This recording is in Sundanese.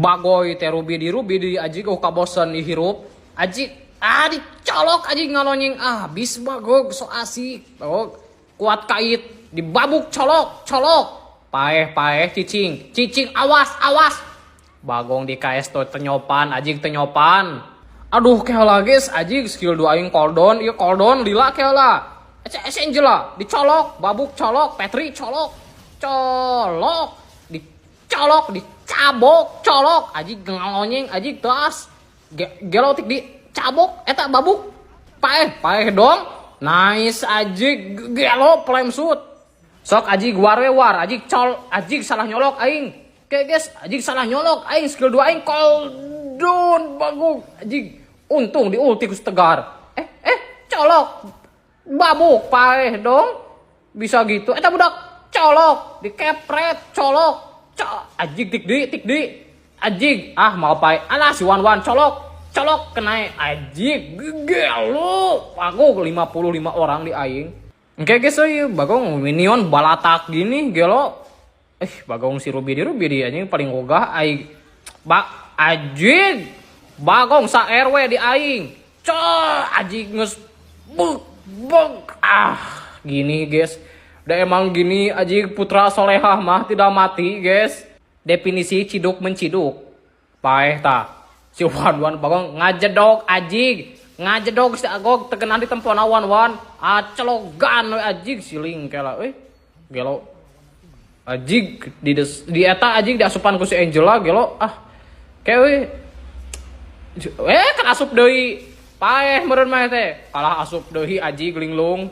Bagoy teh rubi di rubi di anjing, oh kabosen dihirup. Anjing, ah dicolok anjing ngalonyeng ah bis bagog so asik. Bagog kuat kait dibabuk colok colok. Paeh paeh cicing cicing awas awas. Bagong di KS tuh tenyopan anjing tenyopan. Aduh keula guys anjing skill 2 aing cooldown, ieu cooldown lila keula. Ece ece Angela dicolok, babuk colok, Petri colok. Colok, dicolok, dicabok, colok, anjing ngalonyeng, anjing tas. Gelo tik dicabok, eta babuk. Paeh, paeh dong. Nice anjing, gelo flame shoot. Sok anjing war we war, anjing col, anjing salah nyolok aing. Oke guys, anjing salah nyolok aing skill 2 aing cooldown baguk anjing. Untung di ulti ku tegar. Eh, eh, colok. Babuk paeh dong. Bisa gitu. Eta budak colok, dikepret, colok. Cok, anjing tik di, tik di. Anjing, ah mau paeh. Alah si Wan Wan colok. Colok kena anjing gelo. Aku 55 orang di aing. Oke guys, euy, bagong minion balatak gini gelo. Eh, bagong si Ruby di Ruby di anjing paling ogah aing. Ba anjing. Bagong sa RW di aing. Cok, anjing geus buk buk ah gini guys. Udah emang gini anjing putra solehah mah tidak mati guys. Definisi ciduk menciduk. Paeh ta. Si Wan Wan bagong ngajedog anjing. Ngajedog si Agog terkena di tempona Wan Wan. Acelogan we anjing siling kela euy. Gelo. Anjing di des, di eta anjing diasupan ku si Angela gelo ah. Kayak we. Eh kan asup deui. Paeh meureun mah teh. Kalah asup deui anjing linglung.